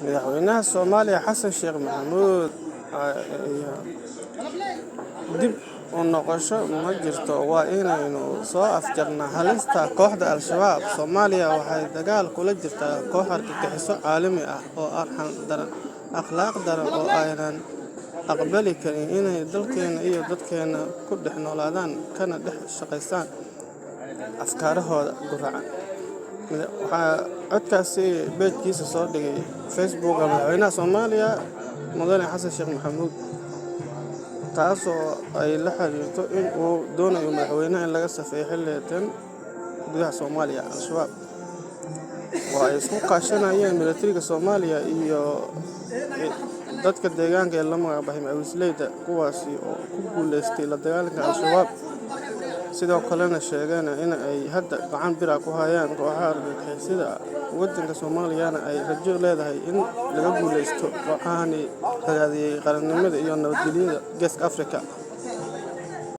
Madaxweynaha Soomaaliya Xasan Sheekh Maxamuud ayaa "Dib u noqosho ma jirto, waa inaynu soo afjarnaa halista kooxda Al-Shabaab. Soomaaliya waxay dagaal kula jirtaa koox argagixiso caalami ah oo arxan daran, akhlaaq daran oo aynaan aqbali karin inay dalkeena iyo dadkeena ku dhex noolaadaan kana dhex shaqeystaan afkaarahooda guracan." Waxaa codkaasi page-kiisa soo dhigay Facebooka madaxweynaha Soomaaliya, Mudane Xasan Sheekh Maxamuud, taasoo ay la xiriirto in uu doonayo madaxweynaha in laga safeeyo xilligan gudaha Soomaaliya Al-Shabaab oo ay isku kaashanayeen militariga Soomaaliya iyo dadka deegaanka ee la magacbaxay Macawiisleyda, kuwaasi oo ku guuleystay la dagaalanka Al-Shabaab, sidoo kalena sheegeen in ay hadda gacan bira ku hayaan kooxaha argagixisada. Waddanka Soomaaliyana ay rajo leedahay in laga guuleysto kooxahani ragaadiyey qarannimada iyo nabadgelyada Geeska Afrika.